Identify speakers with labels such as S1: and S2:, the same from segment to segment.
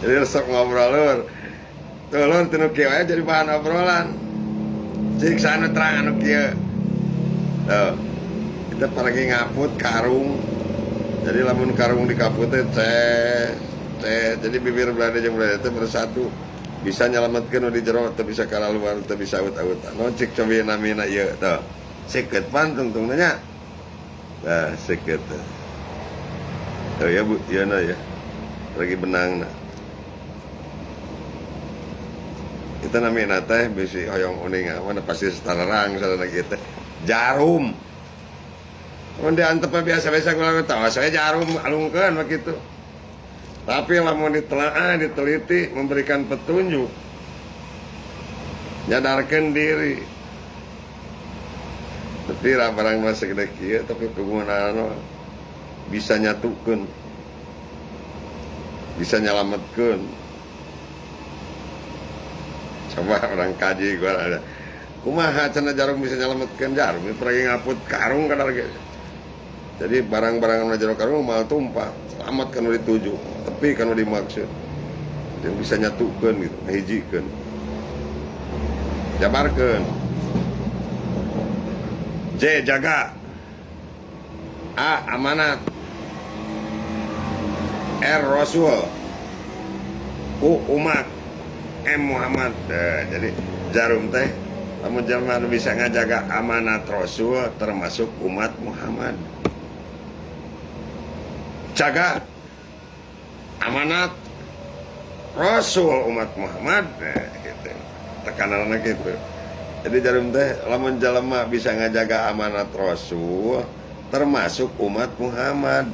S1: Jadi resep ngobrol lur. Tuh lur tinu kieu wae jadi bahan obrolan. Cik anu terang anu kieu. Tuh. Kita pergi ngaput karung. Jadi lamun karung dikaput teh teh jadi bibir belanda jeung belanda teh bersatu. Bisa nyelametkeun nu di jero teu bisa kalaluar teu bisa awut-awutan. No cik cobi namina ieu tuh. Sikeut pan tungtungna nya. Nah, sikeut. Tuh ya Bu, ieu na ya. Lagi benang na. Kita namina teh bisi hoyong uning mana pasti setarang sadana kieu teh. Jarum. Mun diantep biasa-biasa kula tahu saya jarum alungkeun begitu. Tapi lamun ditelaah, diteliti, memberikan petunjuk, nyadarkeun diri. Tapi lah barang mah segede kieu tapi kegunaan bisa nyatukeun, bisa nyelametkeun. Coba orang kaji gua ada. Kumaha cenah jarum bisa nyelametkeun jarum, pergi ngaput karung kadar ge. Jadi barang-barang anu jero karung mal tumpah, selamat kan dituju, tapi kan dimaksud. Yang bisa nyatukeun gitu, ngahijikeun. Jabarkeun. J jaga. A amanat. R Rasul. U umat. M Muhammad. Nah, jadi jarum teh lamun jelema nu bisa ngajaga amanat Rasul termasuk umat Muhammad. Jaga amanat Rasul umat Muhammad. Nah, gitu. Tekananna gitu. Jadi jarum teh lamun jelema bisa ngajaga amanat Rasul termasuk umat Muhammad.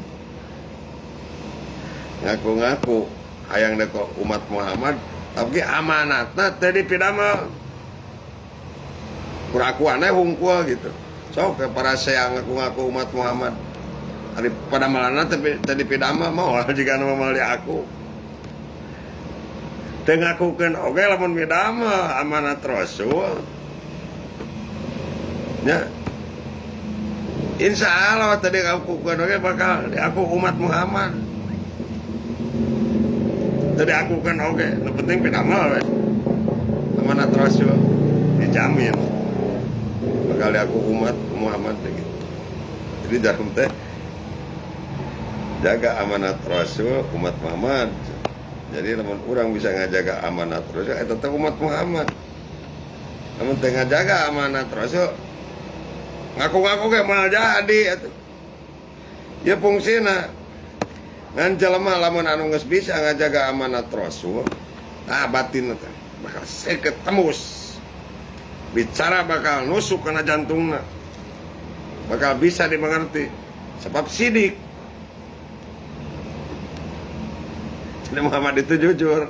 S1: Ngaku-ngaku hayang dek umat Muhammad tapi amanatna teh dipidamel. Kurakuanna hungkul gitu. Sok ke para saya ngaku-ngaku umat Muhammad. Ari pada malana teh dipidamel mau jika nu moal diaku. Teu ngakukeun oge lamun midamel amanat Rasul. Nya. Insya Allah tadi ngakukeun oge bakal diaku umat Muhammad. Tadi akukeun oge, nu penting pidamel we. Amanat Rasul dijamin bakal diaku umat Muhammad gitu. Jadi jarum teh jaga amanat Rasul umat Muhammad. Jadi lamun urang bisa ngajaga amanat Rasul eta teh umat Muhammad. Lamun teh ngajaga amanat Rasul ngaku-ngaku ge moal jadi atuh. Ya fungsina ngan jelema lamun anu geus bisa ngajaga amanat Rasul, ah batin teh bakal seket tembus. Bicara bakal nusuk kana jantungna. Bakal bisa dimengerti sebab sidik. Jadi Muhammad itu jujur.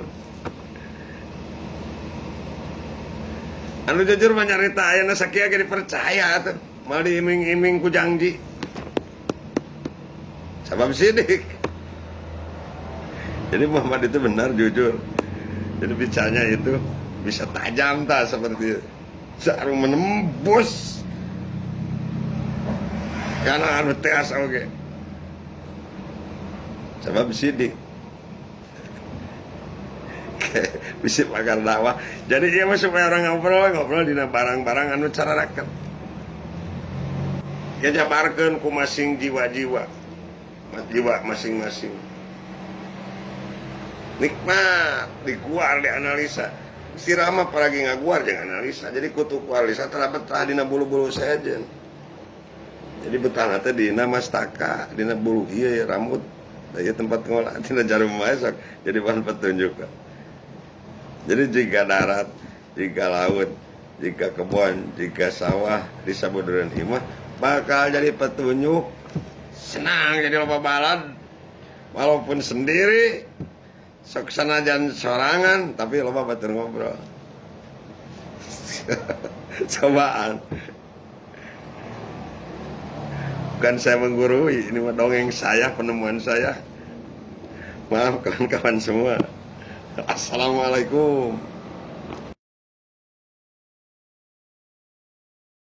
S1: Anu jujur mah nyarita ayeuna sakieu ge dipercaya atuh. Mal diiming-iming ku janji. Sebab sidik. Jadi Muhammad itu benar jujur. Jadi bicaranya itu bisa tajam tak seperti jarum menembus. Karena anu teas oge. Sebab sidik. Bisa pakar dakwah. Jadi dia mah supaya orang ngobrol dina barang-barang anu cara raket. Jabarkeun ku masing jiwa-jiwa. Jiwa masing-masing. Nikmat diguar dianalisa. Si Rama apalagi ngaguar jangan analisa. Jadi kutu analisa tara betah dina bulu-bulu sejen. Jadi betah teh dina mastaka, dina bulu ieu ya, rambut. Da ieu tempat ngolah dina jarum wae sok jadi bahan petunjuk. Jadi jika darat, jika laut, jika kebun, jika sawah di sabudureun imah bakal jadi petunjuk. Senang jadi loba balad walaupun sendiri sok sanajan sorangan tapi loba batur ngobrol. Cobaan. Bukan saya menggurui, ini mah dongeng saya, penemuan saya. Maaf kawan-kawan semua. Assalamualaikum.